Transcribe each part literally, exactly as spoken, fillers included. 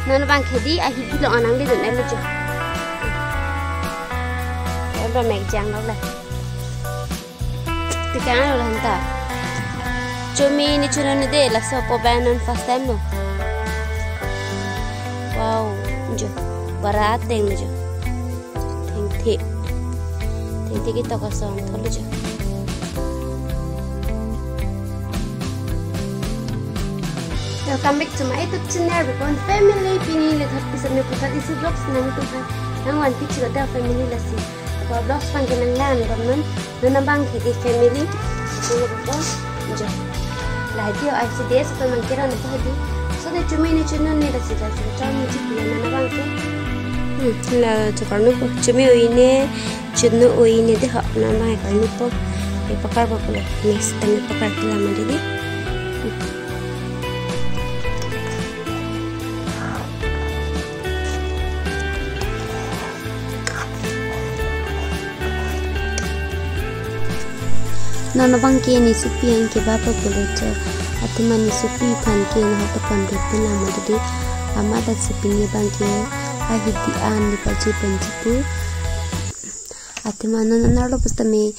Non abang ke di ahi di long-an nangledun-etlo jo. Eba mek jang lo le. Tikang lo lanta. Chomi ne chonon ne de, laso po abang non first time lo. Wow, jo. Bara ateng lo jo. Thengthe. Thengthe ketok ason thotlo jo. Welcome back to my YouTube channel, Bipon Family. Pini le thot pisa me puthot isi vlogs nangtum aphan nangvanpi chilo ta family lasi. Apa vlogs abang ke nanglangbomnon, non abang ke di family. Isi lo po, jo. La di o I C D S apa mangkero ne po di. So de chomi ne chonon ne lasi la chom chom ne chipi non abang ke. Hmm, la chokar no po. Chomi o-i ne, chono o-i ne de ho, non abang ke karno po. Ye pakar po pulo. Next time pakar ke la mati di. Hmm. Non abang ke ne sopi an kebap pulo cho. Athema ne sopi aphan ke ne hot aphan depin lang mati di. Amat asopi ne abang ke ahi di an ne paji pen chipu. Athema non anerlo pusitame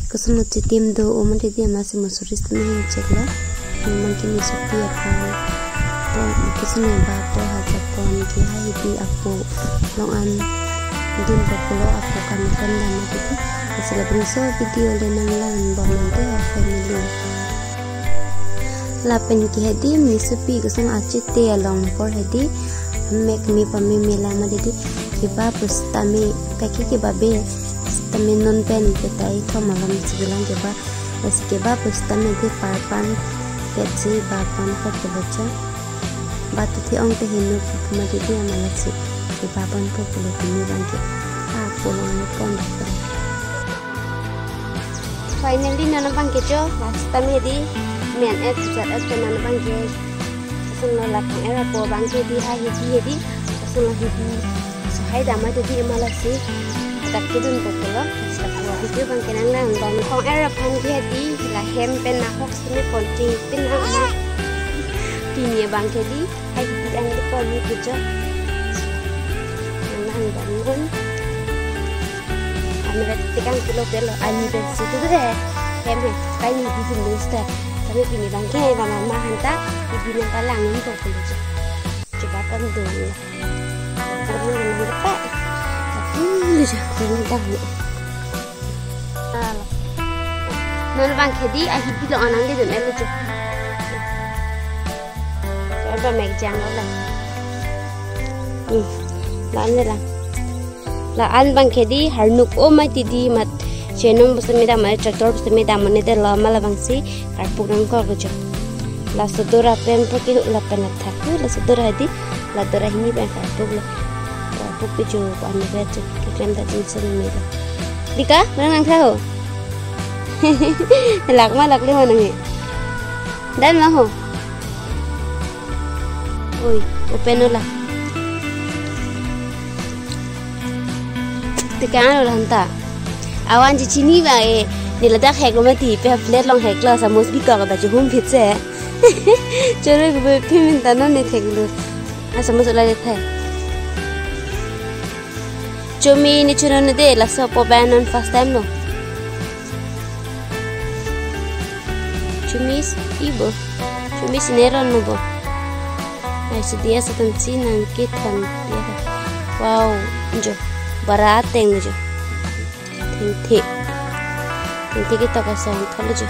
kosonlo chitim do o mati di, amatsi musuri sitame hingcheklo. Abang ke ne sopi aphan pon, kosonlo ba pon, haja pon ke ahi di apo long-an dun po pulo, apo kam kon dam mati di. Lasi labangso video le nanglangbomnon te ho family. Lapen ke hedi ne sopi koson achete along apor hedi mek me pame me lang mati di, kebap pusitame kaki kebap be sitame non pen ke tai thom alom si bilang kebap, lasi kebap pusitame di parpan petsi bap ponpo pulo cho. Batu thi ong te henu pu mati di, amat lasi kebap ponpo pulo pini abang ke. Ah, pulang ni pon. Finally, non abang ke jo, last time hedi, men et, jat et, non abang ke, kosonlo la khong-er apo abang ke di, ahi di hedi, kosonlo hedi, so hai dam mati di amat lasi, adak kedun po pulo, lasi lapu video abang ke nanglangbom, khong-er aphan ke hedi, la hem pen nahok sini ponti, pin nang ama, pini abang ke di, Hai di an de pon ni pujo. Nang bom nun. Ami rat tikang kilo pelo ani ben situ de. Hem he. Kai ni di sini sta. Kami pini abang ke ba mama hanta. Di di nang palang ni to pulo jo. Coba kan dulu. Orang yang depan. Tapi ni je. Ini dah ni. Non abang ke di ahi di long-an nangledun-etlo jo. Eba mek jang lo la. Hmm. La-an le la. La-an abang ke di harnuk o mati di, mat chenom pusitame dam, mat tractor pusitame dam, mane de lo amat labangsi karpuk nangkoklo jo. Laso dora pen po ke lapen athak, laso dora di, la dora hini pen karpuklo. Karpuk ke jo, ko ani vet jo, keklem ta jinso ni melo. Dika, mana nangtha ho? Lak ma lakle ma nang he. Dan ma ho. Oi, open ola. Tikang lo lanta. Awan chechini ba e, ne ladak hek lo mati, pe plate along heklo, samus bikok ba chehum phitse. Choro bebe phi minta non ne theklo. A samus ola le thai. Chomi ne chonon ne de, laso po abang non first time lo. Chomi si bo. Chomi si ne ron lo bo. Ai si dia satan si nangkethan dia. Wow, jo. Bara ateng jo. Thengthe. Thengthe ketok ason thotlo jo.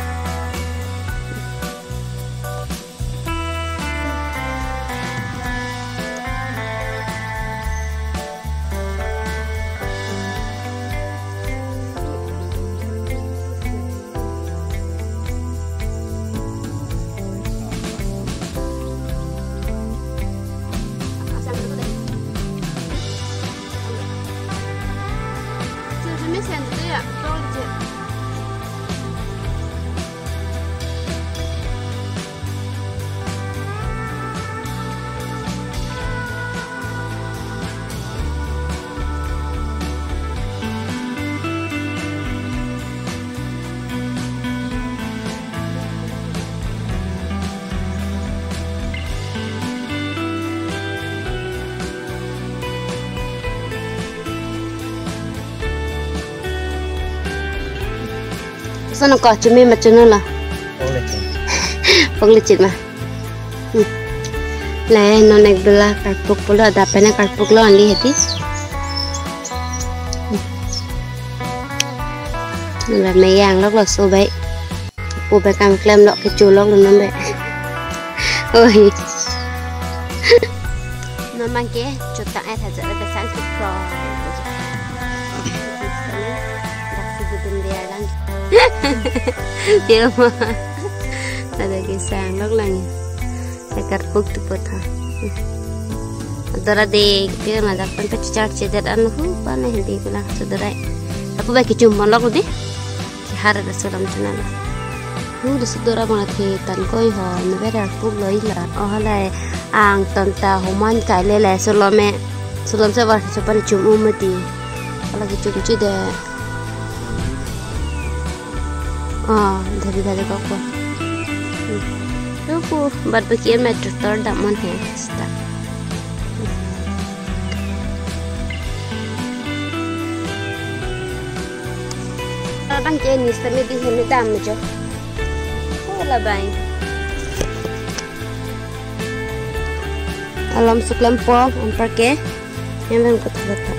Kono ko chumi ma chuno lo. Pokle chin ma. Hmm. Le non ek bela karpuk pulo, adap pen karpuk lo anli hedi. Hmm. Nang meyang lok lo so bai. Pu bai kam klem lok kecho lok lo non bai. Oi. Non abang ke chotang et hajar le sang kipro. Dak si dudum dia lang. Dia ma. Ada ke sang lok lang. Karpuk tu pot ha. Dora de ke ma dak pen pe char chedet an hu pa ne hindi ko lang so dora. Aku bai kechum mon lok di. Kehar da sulam chana la. Hu da sudora mana the tan koi ho, ne bera puk loi la. Oh, hala ang ton ta homan kai le le sulom e. Sulom se var se pari chum um mati. Hala kechum chi de. Ah, dhabi dhabi kok ko. Hmm. Tuku, bat baki em tractor dam mon he. Sita. Abang ke ni sita me di hem dam jo. Oh, la bai. Alam suklam po, anpar ke. Hem hem kotha kotha.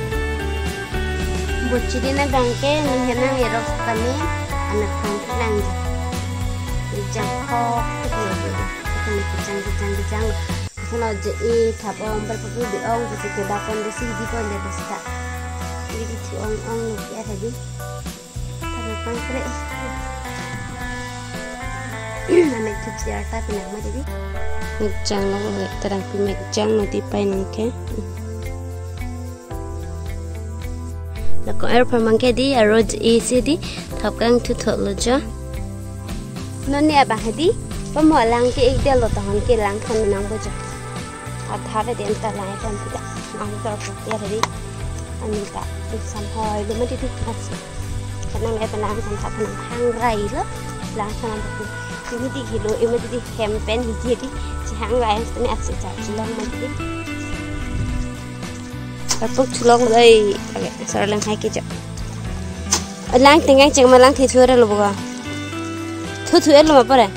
Buchidi na abang ke, ni hem nang erok kami, anak pang lang jo. Jang kok, kok, kok, kok, kejang, kejang, kejang. Kono je-e thap ong, berpapu di ong, je ke bakon de si di kon de basta. Di di thi ong ong lo ya tadi. Thap pang kre. Amek thup siar ta pinang ma jadi. Mekjang lo, terang pi mekjang lo di pai nang ke. Lako air phamang ke di, aro je-e si di, thap kang thu thot lo jo. Non ni abang hedi, pamo lang ke ek del lo tahon ke lang thon nang bo jo. Adha pe den ta lang thon kita. Ang tor ko ya hedi. Ani ta, insan hoi lo ma di di mas. Kanang le ta lang thon thap nang hang rai lo. Lang thon nang bo. Ini di kilo, ini di hem pen hedi hedi. Si hang rai, ini aksi cha, si long ma di. Arpuk thulong dai. Oke, sar lang hai ke jo. Lang tinggang ceng ma lang thi thu ra lo boga. Thu thu lo ma pare.